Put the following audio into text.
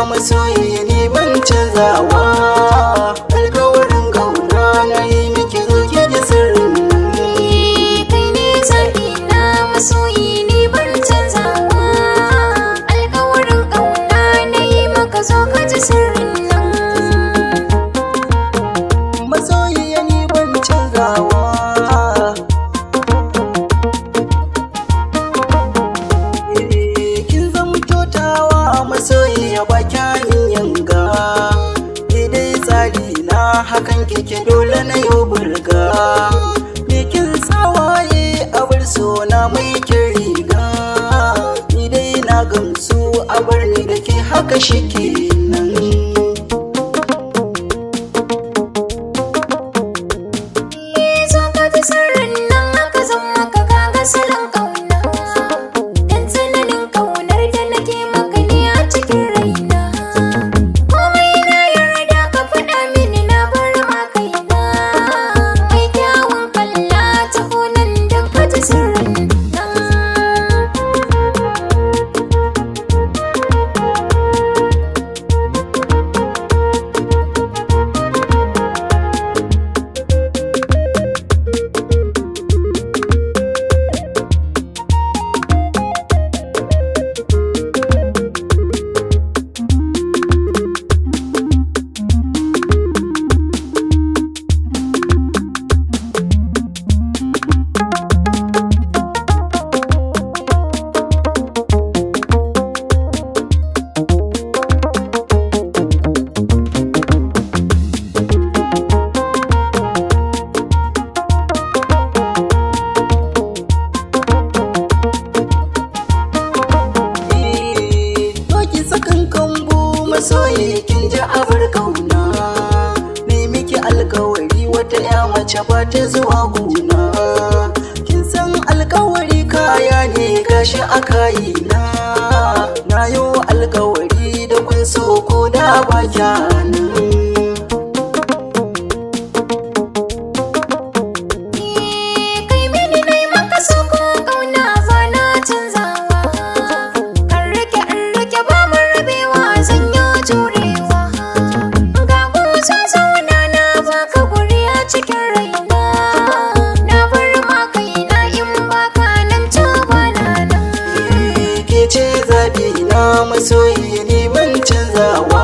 Masoyi, ni ban canzawa. Alkawarin kauna na yi miki, zo ki ji sirrin nan. Kai ne zaɓi na, masoyi, ni ban canzawa. Alkawarin ƙauna na yi maka, zo ka ji sirrin nan. Masoyi, ni ban canzawa. Kin zama kyautawa, masoyi, ya ba kyanin yanga. Ni dai tsari na hakan kike, dole na yi burga. Ni kin tsawaye a bar sona mai kin riga. Ni dai na gamsu, a bar ni da ke, haka shike nan. Zo ka ji sirrin nan, aka zan maka kaga salon ƙauna. Dan tsananin ƙaunar da nake maka ne a cikin raina. Komai na yarda ka faɗa mini, na bar ma kaina. Mai kyawun kalla, ta nan don ka ji sirrin nan. Doki sakan kambu, masoyi, kin ji abar kauna. Ni miki alkawari, wata ya mace ba ta zuwa gona. Kin san alkawari kaya ne, gashi a kayina. Na yo alkawari da kun so ko da ba kyanan. Kai mini nai maka so ko kauna ba na canzawa. Kan rike in rike ba mu rabewa, zan yi jurewa. Ga busa zauna na baka guri a cikin raina. Na bar ma kaina, in baka nan to ba na nan. Ke ce zaɓi na, masoyi, ni ban canzawa.